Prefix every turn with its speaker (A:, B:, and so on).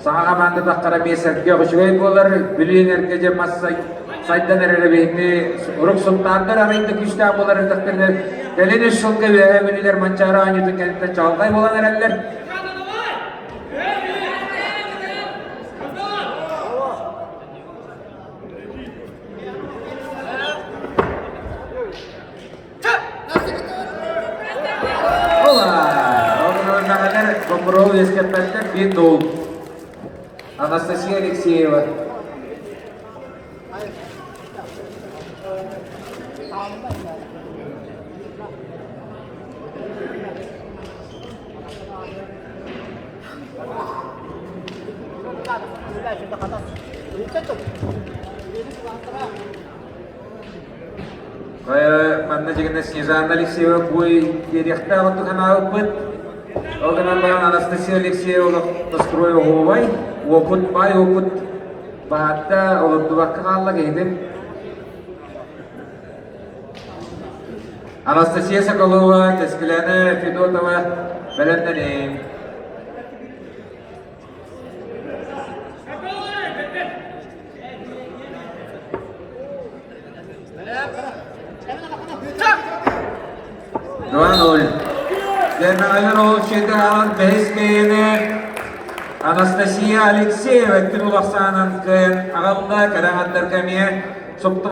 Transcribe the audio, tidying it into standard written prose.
A: Саҥа хамаанда таххара эмиэ сэргэх үчүгэй буолар. Бүлүү энергия дьэ мас сайдан эрэрэ биһиги урук сунтаардар арыйда күүстээх буолар эрдэхтэринэ кэлин үс сылга үөһээ бүлүүлэр Манчаары оонньуутун кэнниттэн чаҕылхай буолан эрэллэр. Ола! Боппуруоһу үөскэппэттэр биир дуол. Анастасия Алексеева. Манна дьигинэ Снежана Алексеева бой биэриэхтээх оттук анаабыппыт. Ол гынан баран Анастасия Алексеева олох настрой оһуобай, уопут баай уопут баһаатта олордубакка хаалла киһитин. Анастасия Соколова, Кэскилээнэ Федотова бэлэмнэниҥ. 2-0. Дэмэҕэлэр ол чиэтэ аҕалан бэһис кэйэни Анастасия Алексеева күн улахсаанан кыайан аҕалла кэрэ аҥардарга эмиэ супту.